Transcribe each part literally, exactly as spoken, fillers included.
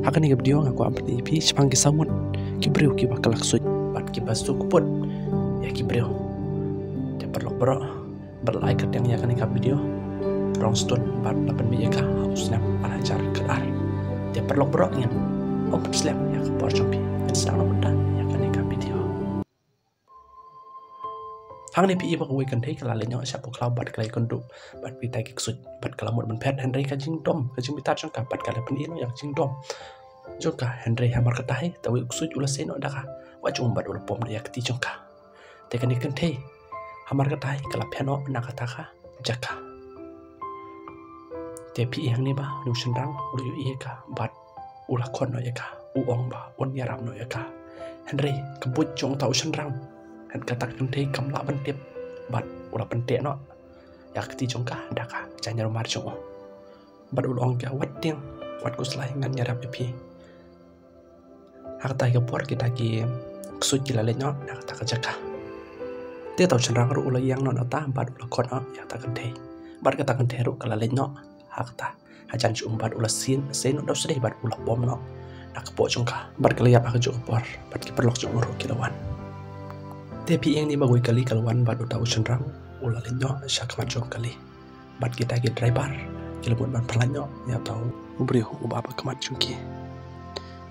Ha kane ka video nga kwah ban pyni ïa phi shaphang ki saw ngut ki briew kiba kylla ksuid bad kiba shu kput ïa ki briew. Te paralok baroh, bad la ai kyrteng ïa kane ka video Rong Stone bad la pynmih ïa ka ha u snem ar hajar khatar. Te paralok baroh, ngin ym pynslem ïa ka por jong phi, ngin sdang noh mynta ïa kane ka video. Hangne phi i ba kawei ka kynthei ka la leit noh sha pukhlaw bad ka la ïakynduh bad kita ki ksuid bad ka la mut ban phet, hynrei ka jingdom, ka jingbitar jong ka bad ka la pyni noh ïa ka jingdom jong ka, hynrei hamar kata hi uta uwei u ksuid u la sei noh da ka wah jong u bad u la pom noh ïa ka kti jong ka. Te kane ka kynthei hamar kata hi ka la phet noh na kata ka jaka. Te phi i hangne ba une u shynrang u la ïohi ïa ka bad u la khot noh ïa ka, u ong ba un ïarap noh ïa ka. Hynrei ka buit jong uta u shynrang, hynrei kata ka kynthei kam lah ban tip bad u la pynteh noh ïa ka kti jong ka da ka jaiñ rymar jong u. Bad u la ong ïa ka, wat tieng, wat khuslai, ngan ïarap ïa phi. Ha kata hi ka por kita ki ksuid ki la leit noh na kata ka jaka. Te uta u shynrang ruh u la ïeng noh na uta bad u la khot noh ïa kata ka kynthei. Bad kata ka kynthei ruh ka la leit noh ha kata hajan jong u bad u la sien, sei noh da u sdei bad u la pom noh na ka kpoh jong ka. Bad ka la ïap ha kajuh ka por bad ki paralok jong u ruh ki la wan. Te phi i hangne ba kawei ka kali ka la wan bad uta u shynrang u la leit noh sha khmat jong ka kali. Bad kita ki driver ki la mut ban pynlait noh ïa uta u briew uba ap ha khmat jong ki.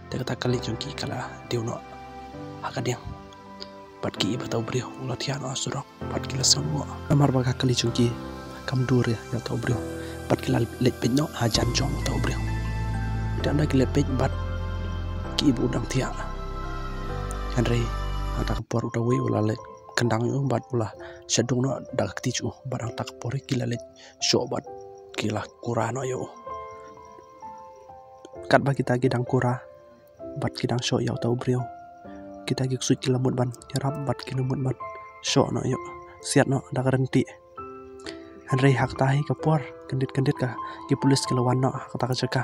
Te kata ka kali jong ki ka la diew noh ha ka dieng. Bad ki i ba uta u briew u la thiah noh ha surok bad ki la sngewlyngngoh namar ba ka kali jong ki kam dur ïa uta u briew. Bad ki la leit peit noh hajan jong uta u briew. Te ynda ki leit peit bad ki i ba u dang thiah. Hynrei ha kata ka por uta uwei u la leit kyndang ïa u bad u la shah dung noh da ka kti jong u bad ha kata ka por ki la leit shoh bad ki la kura noh ïa u. Katba kita ki dang kura bad ki dang shoh ïa uta u briew, kita ki ksuid ki la mut ban ïarap bad ki la mut ban shoh noh ïa u, siat noh da ka rynti. Hynrei ha kata hi ka por kyndit kyndit ka, ki pulis ki la wan noh ha kata ka jaka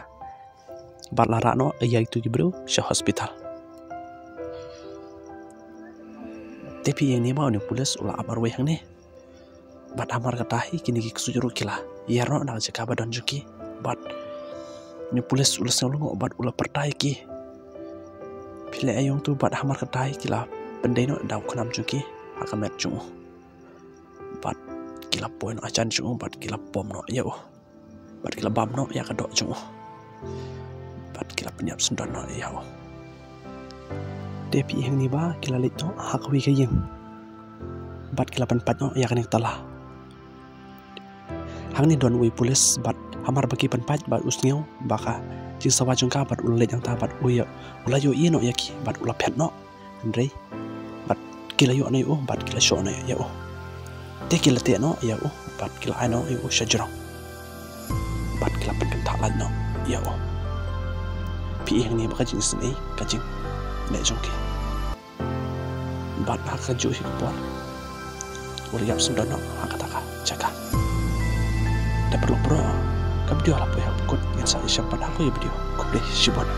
bad la rah noh ïa itu ki briew sha hospital. Te phi i hangne ba une u pulis u la ap marwei hangne. Bad hamar kata hi kine ki ksuid ruh ki la ïaroh na ka jaka ba don jong ki. Bad une u pulis u la sngewlyngngoh bad u la pyrta ïa ki, phi leh aïu hangtu? Bad hamar kata hi ki la pyndei noh da u khnam jong ki ha ka met jong u. Bad ki la poi noh hajan jong u bad ki la pom noh ïa u. Bad ki la bam noh ïa ka doh jong u. Bad ki la pynïap syndon noh ïa u. Te phi i hangne ba ki la leit noh ha kawei ka ïing bad ki la pynpait noh ïa kane ka tala. Hangne don uwei u pulis bad hamar ba ki pynpait bad u sngew ba ka jingsawa jong ka bad u la leit hangta bad u ïa, u la ïohi noh ïa ki bad u la phet noh. Hynrei bad ki la ïoh noh ïa u bad ki la shoh noh ïa u. Te ki la teh noh ïa u bad ki la ai noh ïa u sha jrong. Bad ki la pynkyntha lait noh ïa u. Phi i hangne ba ka jingïaseng, ka jingleh jong ki. Bad ha kajuh hi ka por u la ïap syndon noh ha kata ka jaka. Te paralok baroh, ka video la poi ha kut, ngin sa ïashem pat ha kawei ka video. Khublei shibun.